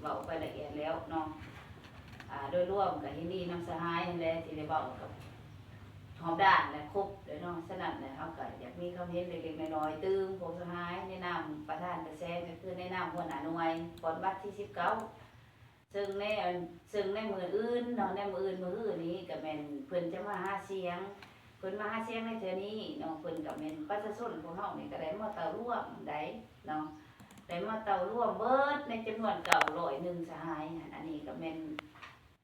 ວົ້າໄປລະອຽດແລ້ວເນາະ. ອາ ໂດຍລວມກໍເຫັນດີນຳສະຫາຍຫັ້ນແຫຼະ ທີ່ໄດ້ເວົ້າກັບຮອບດ້ານ ແລະ ຄົບແລ້ວເນາະ. ສະນັ້ນແຫຼະ ເຮົາກໍຢາກມີຄວາມເຫັນເລັກໆນ້ອຍໆຕື່ມ ພວກສະຫາຍ ໃນນາມປະທານຕາແສງ ກໍຄືໃນນາມຫົວໜ້າໜ່ວຍ ກ່ອນວັນທີສິບເກົ້າ ເຊິ່ງໃນ ອັນ ເຊິ່ງໃນມື້ອື່ນເນາະ ໃນມື້ອື່ນ ມື້ຮືນີ້ກໍແມ່ນເພິ່ນຈະມາຫາສຽງ ເພິ່ນມາຫາສຽງໃນເທື່ອນີ້ເນາະ ເພິ່ນກໍແມ່ນປະຊາຊົນພວກເຮົານີ້ກໍໄດ້ມາເຕົ້າລວມໄດ້ເນາະ ໄດ້ມາເຕົ້າລວມເບິດໃນຈຳນວນເກົ້າຮ້ອຍໜຶ່ງສະຫາຍ. ອັນນີ້ກໍແມ່ນ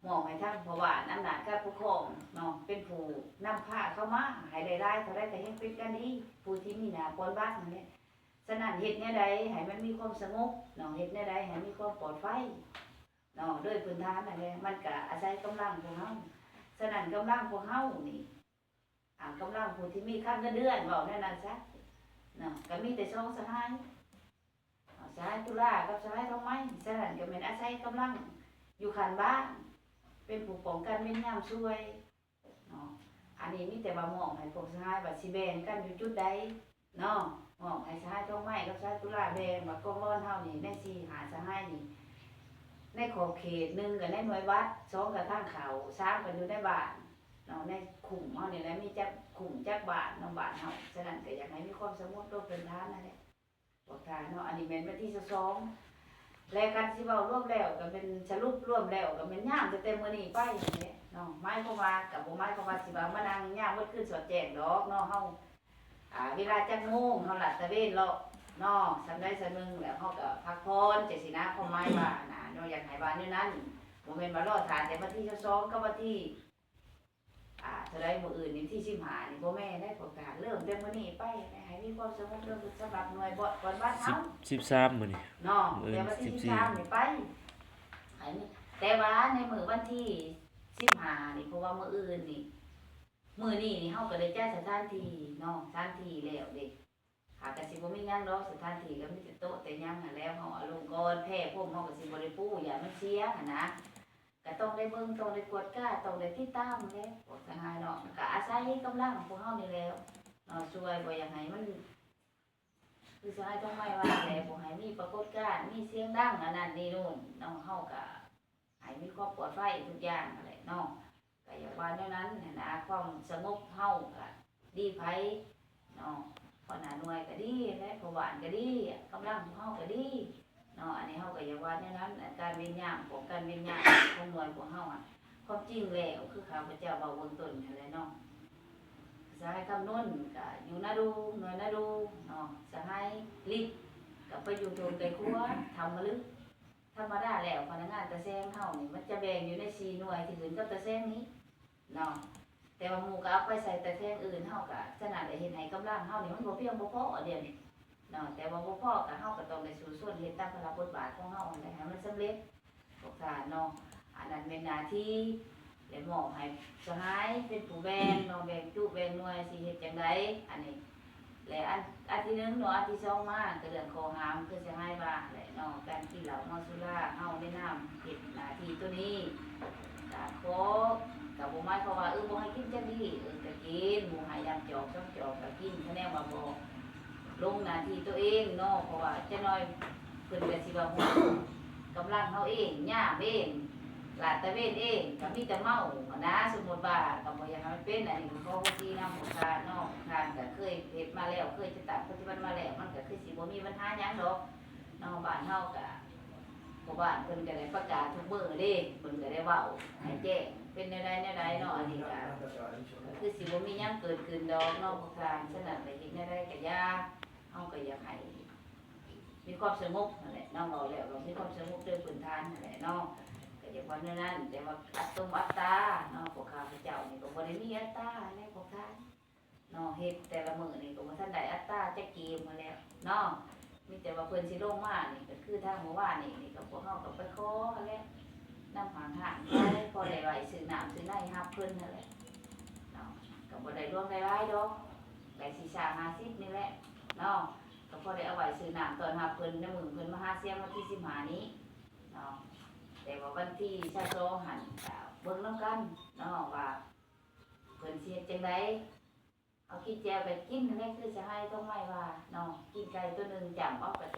ມອບໃຫ້ທາງພໍ່ບ້ານອຳນາດການປົກຄອງເນາະ ເປັນຜູ້ນຳພາເຂົ້າມາ ໃຫ້ໄດ້ຫຼາຍເທົ່າໃດກໍແຮ່ງເປັນການດີ. ຜູ້ທີ່ມີໜ້າກ່ອນບັດນັ້ນແຫຼະ. ສະນັ້ນເຮັດແນວໃດໃຫ້ມັນມີຄວາມສະຫງົບເນາະ ເຮັດແນວໃດໃຫ້ມີຄວາມປອດໄພ ເນາະ ໂດຍພື້ນຖານນັ້ນແຫຼະ ມັນກະອາໄສກຳລັງພວກເຮົາ. ສະນັ້ນກຳລັງພວກເຮົານີ້ ອາ ກຳລັງຜູ້ທີ່ມີຄ່າເງິນເດືອນ ເວົ້າແນວນັ້ນຊະເນາະ ກະມີແຕ່ສອງສະຫາຍ ສະຫາຍຕຸລາກັບສະຫາຍທອງໄມ. ສະນັ້ນກະແມ່ນອາໄສກຳລັງຢູ່ຂັ້ນບ້ານ ເປັນຜູ້ປ້ອງກັນເວນຍາມຊ່ວຍ ເນາະ. ອັນນີ້ມີແຕ່ວ່າມອບໃຫ້ພວກສະຫາຍວ່າຊິແບ່ງກັນຢູ່ຈຸດໃດເນາະ ມອບໃຫ້ສະຫາຍທອງໄມກັບສະຫາຍຕຸລາແບ່ງວ່າກອງຫຼອນເຮົານີ້ ໃນສີ່ຫ້າສະຫາຍນີ້ ໃນຂອບເຂດ ໜຶ່ງກໍໃນໜ່ວຍວັດ ສອງກໍທາງເຂົ້າ ສາມກໍຢູ່ໃນບ້ານເນາະ ໃນຄຸ້ມເຮົານີ້ແຫຼະ ມີຈັກຄຸ້ມຈັກບ້ານເນາະ ບ້ານເຮົາ. ສະນັ້ນກໍຢາກໃຫ້ມີຄວາມສະຫງົບໂດຍພື້ນຖານນັ້ນແຫຼະ ພວກທ່ານເນາະ. ອັນນີ້ແມ່ນວັນທີຊາວສອງ ແລະ ຄັນຊິເວົ້າລວມແລ້ວກໍແມ່ນ ສະຫຼຸບລວມແລ້ວກໍແມ່ນຍາມຕັ້ງແຕ່ມື້ນີ້ໄປຫັ້ນແຫຼະເນາະ. ໝາຍຄວາມວ່າ ກໍບໍ່ໝາຍຄວາມວ່າຊິວ່າມານັ່ງຍາມເບິດຄືນສອດແຈ້ງດອກເນາະ. ເຮົາ ອາ ເວລາຈັກໂມງ ເຮົາລາດຕະເວນເລາະເນາະ ສ່ຳໃດສ່ຳໜຶ່ງ ແລ້ວເຮົາກໍພັກຜ່ອນ ຈັ່ງຊີ້ນະ ຄວາມໝາຍວ່ານະເນາະ. ຢາກໃຫ້ວ່າແນວນັ້ນ ບໍ່ແມ່ນວ່າລໍຖ້າແຕ່ວັນທີຊາວສອງກັບວັນທີ ອາ ເທົ່າໃດມື້ອື່ນນີ້ ທີສິບຫ້ານີ້ ບໍ່ແມ່ນໄດ໋ ພວກທ່ານ ເລີ່ມແຕ່ມື້ນີ້ໄປ ໃຫ້ມີຄວາມສະຫງົບເລື່ອງສຳລັບໜ່ວຍບ່ອນວັດເຮົາ ສິບສາມມື້ນີ້ເນາະ ມື້ອື່ນ ແຕ່ວ່າທີສິບສາມນີ້ໄປ ໃຫ້ມີ ແຕ່ວ່າໃນມື້ວັນທີສິບຫ້ານີ້ ເພາະວ່າມື້ອື່ນນີ້ ມື້ນີ້ນີ້ເຮົາກໍໄດ້ຈັດສະຖານທີ່ເນາະ ສະຖານທີ່ແລ້ວເດ້ ຫາກະຊິບໍ່ມີຫຍັງດອກ ສະຖານທີ່ກໍມີແຕ່ໂຕະແຕ່ຫຍັງຫັ້ນແຫຼະ ເຮົາເອົາລົງກ່ອນ ແພພົມເຮົາກໍຊິບໍ່ໄດ້ປູ ຢ້ານມັນເສຍຫັ້ນນະ ກໍຕ້ອງໄດ້ເບິ່ງ ຕ້ອງໄດ້ກວດກາ ຕ້ອງໄດ້ຕິດຕາມຫັ້ນແຫຼະ ພວກສະຫາຍເນາະ. ກໍອາໄສກຳລັງພວກເຮົານີ້ແຫຼະເນາະ ຊ່ວຍ ບໍ່ຢາກໃຫ້ມັນ ຄືສະຫາຍທອງໄມວ່າແຫຼະ ບໍ່ໃຫ້ມີປາກົດການ ມີສຽງດັງ ອັນນັ້ນນີ້ໂນ່ນເນາະ ເຮົາກໍ ໃຫ້ມີຄວາມປອດໄພທຸກຢ່າງຫັ້ນແຫຼະເນາະ ກໍຢາກວ່າແນວນັ້ນຫັ້ນນະ. ຄວາມສະຫງົບເຮົາກໍດີໃຜເນາະ ຫົວໜ້າໜ່ວຍກໍດີແຫຼະ ພໍ່ບ້ານກໍດີ ກຳລັງພວກເຮົາກໍດີເນາະ. ອັນນີ້ເຮົາກໍຢາກວ່າແນວນັ້ນ ການເວນຍາມ ຂອງການເວນຍາມຂອງໜ່ວຍພວກເຮົາ ຄວາມຈິງແລ້ວ ຄືຂ້າພະເຈົ້າເວົ້າເບື້ອງຕົ້ນຫັ້ນແຫຼະເນາະ ສະຫາຍຄຳນົນກໍຢູ່ນາດູ ໜ່ວຍນາດູເນາະ ສະຫາຍລິດກໍໄປຢູ່ທົ່ງໄກຂົວ ທຳມະລຶກ ທຳມະດາແລ້ວພະນັກງານຕາແສງເຮົານີ້ ມັນຈະແບ່ງຢູ່ໃນສີ່ໜ່ວຍທີ່ຂຶ້ນກັບຕາແສງນີ້ເນາະ ແຕ່ວ່າໝູ່ກໍເອົາໄປໃສ່ຕາແສງອື່ນ ເຮົາກໍສະນັ້ນແຫຼະ ເຮັດໃຫ້ກຳລັງເຮົານີ້ມັນບໍ່ພຽງບໍ່ພໍດຽວນີ້ເນາະ. ແຕ່ວ່າບໍ່ພໍກໍ ເຮົາກໍຕ້ອງໄດ້ສູ້ຊົນເຮັດຕາມພາລະບົດບາດຂອງເຮົາຫັ້ນແຫຼະ ໃຫ້ມັນສຳເລັດ ພວກທ່ານເນາະ. ອັນນັ້ນແມ່ນໜ້າທີ່ ແລະ ມອບໃຫ້ສະຫາຍເປັນຜູ້ແບ່ງເນາະ ແບ່ງຈຸແບ່ງໜ່ວຍ ຊິເຮັດຈັ່ງໃດ ອັນນີ້ ແລະ ອັນ ອັນທີໜຶ່ງເນາະ ອັນທີສອງມາກໍເລື່ອງຂໍ້ຫ້າມ ຄືສະຫາຍວ່າແຫຼະເນາະ ການກິນເຫຼົ້າເມົາສຸລາ ເຮົາໃນນາມເຮັດໜ້າທີ່ໂຕນີ້ ກໍຂໍ ກໍບໍ່ໝາຍຄວາມວ່າ ເອີ ບໍ່ໃຫ້ກິນຈັກດີ້ ເອີ ກໍກິນ ໝູ່ໃຫ້ຢາມຈອກສອງຈອກກໍກິນ ຄະແນນວ່າບໍ່ລົງໜ້າທີ່ໂຕເອງເນາະ ເພາະວ່າຈັກໜ້ອຍ ເພິ່ນກໍຊິວ່າຮູ້ກຳລັງເຮົາເອງ ຍາມເອງ ລາດຕະເວນເອງ ກໍມີແຕ່ເມົາຫັ້ນນະ. ສົມມຸດວ່າ ກໍບໍ່ຢາກໃຫ້ມັນເປັນ ອັນນີ້ກໍຂໍໂຫສິນຳພວກທ່ານເນາະ ທ່ານກໍເຄີຍເຮັດມາແລ້ວ ເຄີຍຈະຕັ້ງປະຕິບັດມາແລ້ວ ມັນກໍຄືຊິບໍ່ມີບັນຫາຫຍັງດອກເນາະ. ບ້ານເຮົາກໍ ພໍ່ບ້ານເພິ່ນກໍໄດ້ປະກາດທຸກມື້ເດ້ ເພິ່ນກໍໄດ້ເວົ້າໃຫ້ແຈ້ງ ເປັນແນວໃດແນວໃດເນາະ. ອັນນີ້ກໍ ກໍຄືຊິບໍ່ມີຫຍັງເກີດຂຶ້ນດອກເນາະພວກທ່ານ. ສະນັ້ນ ໄປເຮັດແນວໃດກໍຢ່າ ເຮົາກໍຢາກໃຫ້ ມີຄວາມສະຫງົບຫັ້ນແຫຼະເນາະ ເວົ້າແລ້ວກໍມີຄວາມສະຫງົບໂດຍພື້ນຖານຫັ້ນແຫຼະເນາະ ກໍຢາກວ່າແນວນັ້ນ. ແຕ່ວ່າອັດຕົມອັດຕາເນາະ ພວກຂ້າພະເຈົ້ານີ້ກໍບໍ່ໄດ້ມີອັດຕາແຫຼະພວກທ່ານເນາະ ເຮັດແຕ່ລະມື້ນີ້ກໍບໍ່ທັນໄດ້ອັດຕາຈັກກີບຫັ້ນແຫຼະເນາະ. ມີແຕ່ວ່າເພິ່ນຊິລົງມານີ້ ກໍຄືທາງມື້ວານນີ້ນີ້ ກໍພວກເຮົາກໍໄປຂໍຫັ້ນແຫຼະ ນຳຫ້າງຮ້ານເຂົາ ພໍໄດ້ໄວ້ຊື້ນ້ຳຊື້ໃນຮັບເພິ່ນຫັ້ນແຫຼະເນາະ ກໍບໍ່ໄດ້ຫຼວງໄດ້ຫຼາຍດອກ ໄດ້ສີ່ສິບຫ້າສິບນີ້ແຫຼະເນາະ. ກໍພໍໄດ້ເອົາໄວ້ຊື້ນ້ຳຕ້ອນຮັບເພິ່ນໃນມື້ເພິ່ນມາຫາສຽງວັນທີສິບຫ້ານີ້ເນາະ. ແຕ່ວ່າວັນທີຊາວສອງຫັ້ນ ກໍເບິ່ງນຳກັນເນາະ ວ່າເພິ່ນຊິເຮັດຈັ່ງໃດ. ເອົາກິນແຈ່ວກໍກິນຫັ້ນແຫຼະ ຄືສະຫາຍທອງໄມວ່າເນາະ ກິນໄກ່ໂຕໜຶ່ງຈ້ຳເອົາກໍ